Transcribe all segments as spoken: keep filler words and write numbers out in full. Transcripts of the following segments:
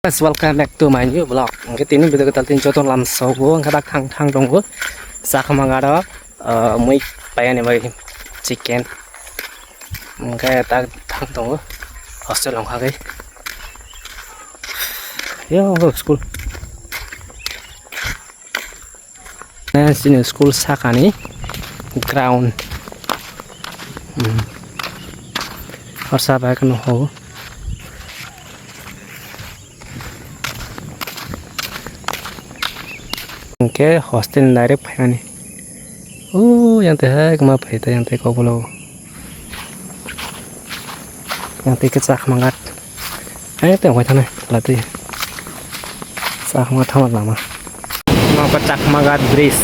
Guys, welcome back to my new vlog. Hwnkhe tini video kwtal tini joto lamsao bo hwnkhe tak thang thang tongo. Chakma garo, ah, mui payani bai chicken. Hwnkhe tak thang tongo. Hostel wngkha khe. Yo, school. Eh, chini school sakani ground. Hmm. Horsa bai kheno ho. Hwnkhe hostel ni direct phaimani. O yang twi hai kwma phai ta yang twi kokbolo. Yang twi khe Chakma ghat. Hai tei wngkha thani kwla twi. Chakma thama lama. Nokha Chakma ghat bridge.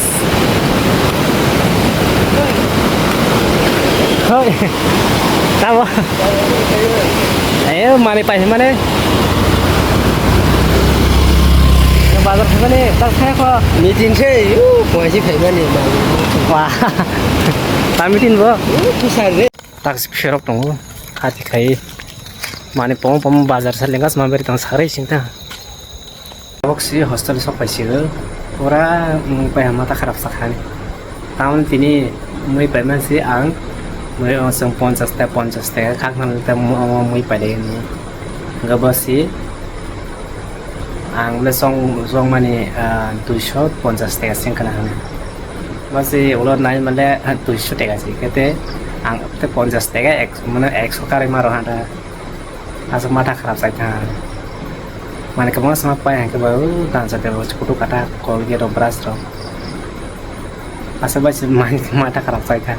Hoi. Tamo. Ayo mani pai mane. Bazar thangmani tak thaya kho. Meeting se, u, poisi khaimani. Wah. Ta meeting bo. U, kusar re. Tak si pherok tongo, hati khai. Mani pomo pomo bazar sa lengas ma beri tong sarai sing ta. Tabok si hostel sok pai si pura, mm, pai mata kharap sa khani. Tamoni tini mui pai man si ang, mui ang song ponchas ta, ponchas ta, khak nang ta mo-, mo-, mui pai dai ni. Hingke bo si ang le song, song mani, ah, duiso ponchas ta sing kana hana. Basi ulo nai male, ah, duiso teka si. Kete ang te ponchas teka ek, mane ekso karwi maro handa. Aswk matha kharap sai tha. Mane kwbangma sma pai hangke ba, uh, dan sa tebo kutu kata Colgate rok, brush rok. Aswk bai se mane matha kharap sai tha.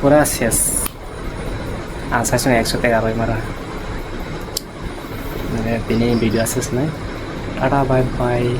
Pura ses. Ang sai sung ekso teka rwi maro. Mane tini video aswk se nai. Tata bye bye.